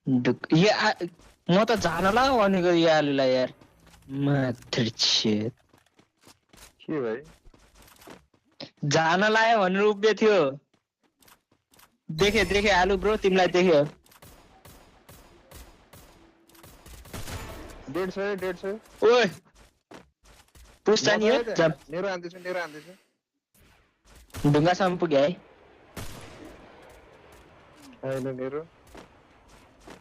म त जानला भनेको यो आलुलाई यार माथि के भाइ जान लायो भनेर उभियो थियो देखे आलु ब्रो तिमीलाई देख्यो 150 ओए पुस्ता नि हो नेरो आन्दैछु ढुङ्गासम्म पुग्यो है हैन नेरो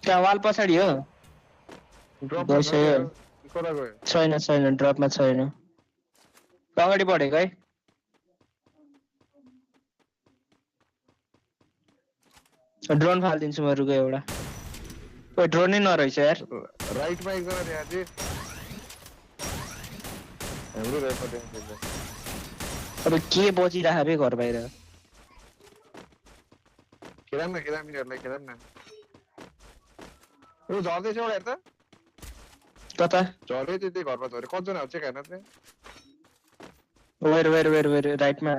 त्यहाँ वाल पछाडि हो ड्रपमा छ नेरो कता गयो छैन ड्रपमा छैन अगाडि बढेको है ड्रोन फालिदिन्छु म रुको एउटा ओइ ड्रोन नै नरहेछ यार राइटमा एकजना त्यहाँ चाहिँ हाम्रो राइटमा त्यहाँ अब के बजिरहेको बे घर बाहिर खेलाम न ओ झर्दैछ एउटा हेर त कता झर्दै त्यो घरमा झर्यो कतिजना हो चेक हेर्न त वेर राइटमा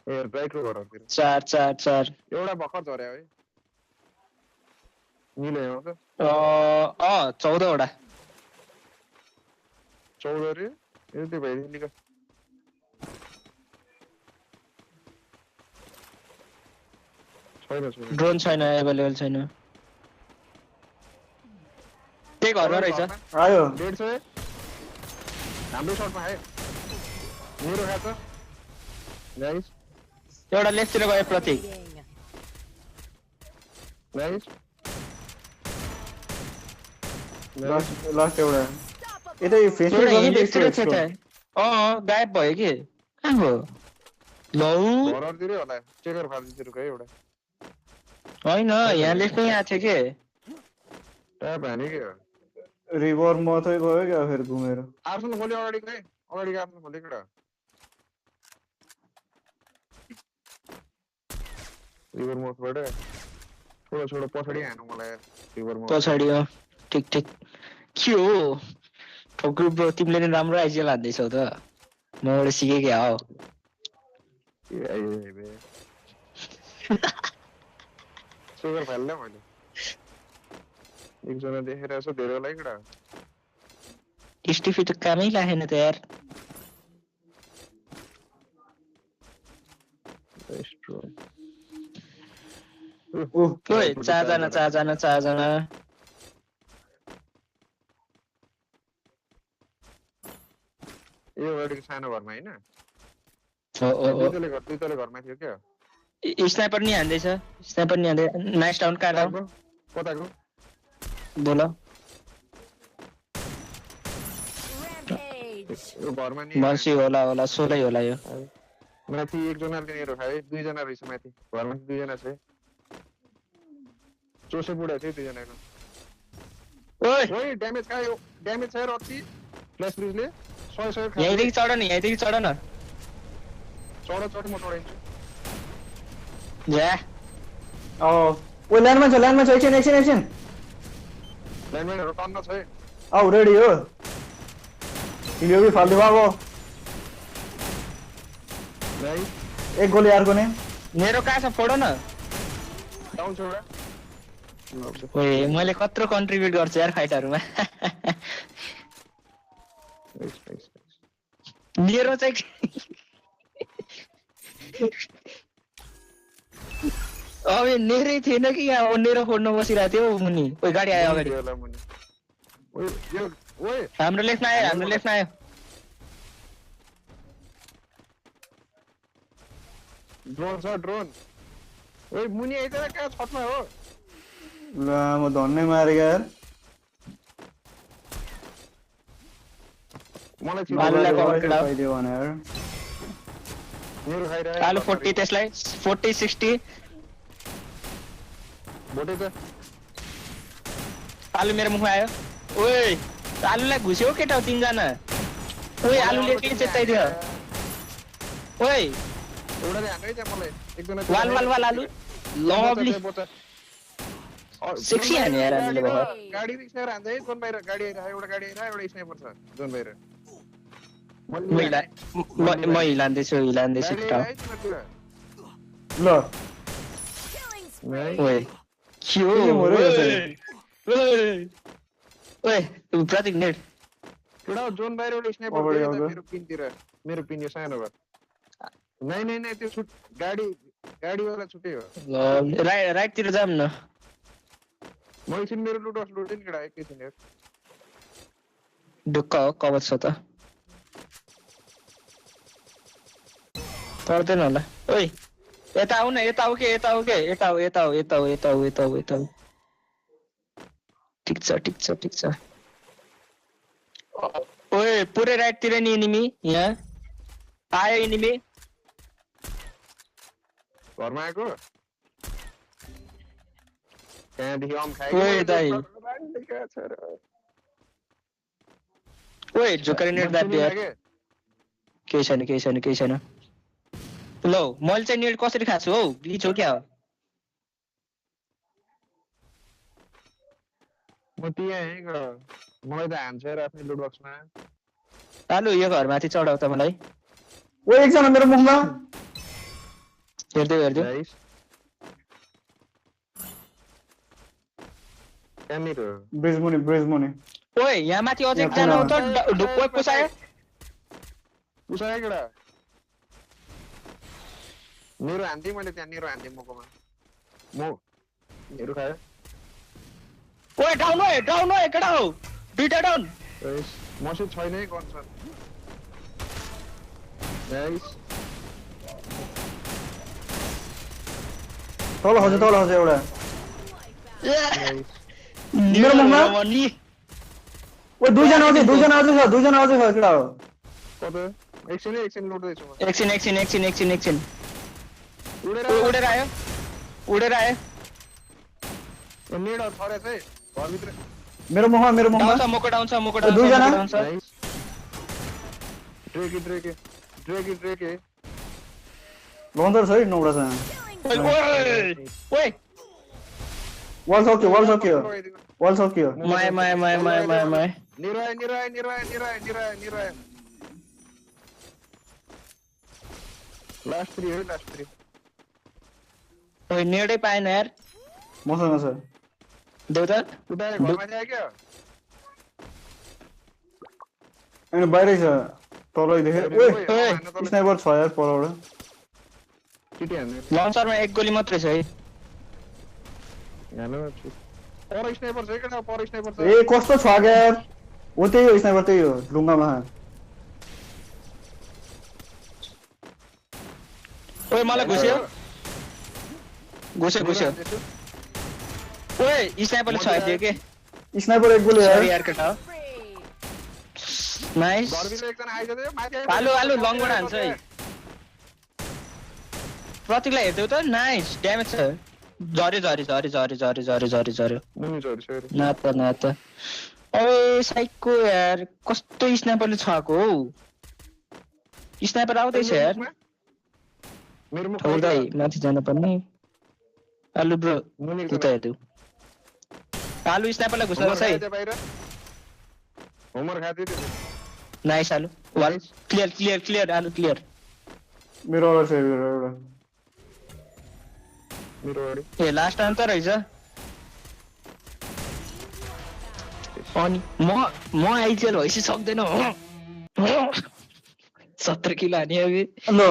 ए राइटको घरतिर 4 एउटा भर्खर झर्यो है मिल्यो हो त 14 वटा 14 रे यति भइदियो निक छैन ड्रोन छैन अवेलेबल छैन त्यही घरमा रहेछ आयो 150 हाम्रो शटमा आयो मेरो खाछ नाइस एउटा लेफ्टतिर गयो प्रतीक नाइस लास्ट एउटा यतै फेस गायब भयो कि कहाँ हो लौ घरतिरै होला चेकर फाल्दितिर गयो एउटा हैन यहाँ लेफ्टमै आएको थियो के ट्याप हाने के रिभर मात्रै गयो क्या फेरि घुमेर आर्सन खोल्यो अगाडि आर्सन खोल्यो केटा रिभर मोडबाट छोडो पछाडि हानु मलाई रिभर मोड पछाडि हो ठीक के हो ठोक्रु ब्रो तिमीले नि राम्रो आइजिएल हान्दैछौ त मबाट सिके क्या हो सुगर फाल्ने मैले एकजना देखेर छ धेरै होला केटा स्टिफी त कामै लागेन त यार ओए चारजना यो अगाडिको सानो घरमा हैन दुईतले घरमा थियो क्या स्नाइपर नि हान्दैछ नाइस डाउन काट्दा कताको बोल यो घरमा नि मर्सी होला 16 होला यो माथि एकजनाले नेरो खायो दुईजना रहेछ माथि घरमा दुईजना छ चोसे बुढा थियो दुईजनाको ओइ ड्यामेज खायो ड्यामेज छ रत्ती फ्ल्याश ब्रिजले 100 खायो यहीँदेखि चढ न चढ म चढाइन्छु जा ओ ल्यान्डमा छ एकछिन ल्यान्डमाइनहरु टन्न छ आउ रेडी हो यो भी फाल्दो बाबो नाइस एक गोली अर्को नि मेरो कहाँ छ फोडो न डाउन छ एउटा ओए मैले कत्रो कन्ट्रिब्युट गर्छु यार फाइटहरुमा मेरो चाहिँ अब नेरै थिएन कि यहाँ नेरो फोड्न बसिरहेको थियो मुनि ओइ गाडी आयो अगाडि हाम्रो लेफ्टमा आयो ड्रोन ओइ मुनि आइतरा कहाँ छतमा हो ला म धन्नै मारे यार मलाई बालुलाई कभर करा पाइदियो भने यार मेरो खाइरा आलु 40 त्यसलाई 40 60 बोटे त आलु मेरो मुखमा आयो ओइ आलुलाई घुस्यो केटा तीन जना ओइ आलुले के चेताइदियो ओइ एउटाले हान्दै छ मलाई एकजना वाल आलु लभली सेक्सी हाने यार आलुले भर्खर गाडी रिक्सर हान्दै जोन बाहिर गाडी आइरा एउटा गाडी आइरा एउटा स्नाइपर छ जोन बाहिर म हिलान्दैछु केटा ल ओइ के हो ओए प्रतीक नेट केटा जोन बाहिरबाट स्नाइपर Over दियो त here, मेरो पिनतिर मेरो पिन यो सानो भयो नहीं त्यो छुट गाडीवाला छुट्टै हो राइटतिर जाम न म एकछिन मेरो लुटिन केटा एकैछिन हेर ढुक्क हो कवच छ त पर्दैन होला ओइ यता आऊ न यता आऊ के ठिक छ ओए पुरै राइटतिर नि एनिमी यहाँ आयो एनिमी घरमा आएको त्यहाँदेखि अम खायो ओए दाइ ओए झुकेर नेट दाबी यार केही छैन ल मैले चाहिँ नेट कसरी खाछु हौ ग्लिच हो क्या हो म त्यहाँ मलाई त हान्छ र आफ्नो लुट बक्समा आलु यो घरमाथि चढाउ त मलाई ओ एकजना मेरो मुखमा हेर्दै गाइस कहाँनिर ब्रिज मुनि ओए यहाँ माथि अझै एकजना हो त ढुक्कै पुसायो पुसायो केटा मेरो हान्थेँ मैले त्यहाँ मेरो हान्थेँ मकोमा मेरो खायो ओए डाउन हो केटा हो दुईटा डाउन मसित छैन है गन्छ गाइस तल खस्यो एउटा मेरो मुखमा? नि ओ दुईजना अझै छ केटा हो कता एकछिन लुट्दैछु म एकछिन उडेर आयो नेडा छरेछ है घरभित्र मेरो मुखमा डाउन छ दुईजना? ड्रेके लन्डर छ है नौडा छ ओए वाल सक्यो माय निराय लास्ट 3 ओए नेडै पाएन यार मसँग छ देउ त उता घरमा जाए क्या अनि बाहिरै छ तलै देखे ओए स्नाइपर छ यार परबाट चिटी हान्नु लन्चरमा एक गोली मात्रै छ है हान्नु पर स्नाइपर छ केटा पर स्नाइपर छ ए कस्तो छ यार हो त्यही हो स्नाइपर त्यही हो ढुङ्गामा ओए मलाई घुस्यो ओए स्नाइपरले छाइदियो के स्नाइपर एक गोली सरी यार केटा नाइस घरभित्र एकजना आइदियो माथि आलु लङबाट हान्छ है प्रतीकलाई हेर्दै त नाइस ड्यामेज छ झर्यो मुनि झर्छ न त ओए साइकको यार कस्तो स्नाइपरले छाको हौ स्नाइपर आउँदैछ यार मेरो मुख ठौदै माथि जानु पर्ने आलु ब्रो मुनि उता हेर्दै आलु स्नाइपरलाई घुस्न पर्छ है होमवर्क खादियो त्यो नाइस आलु वाल क्लियर आलु क्लियर मेरो अगाडि छ एउटा मेरो अगाडि ए लास्ट टाइम त रहेछ अनि म आइजिएल भइसि सक्दैन 17 किलो हाने अब ल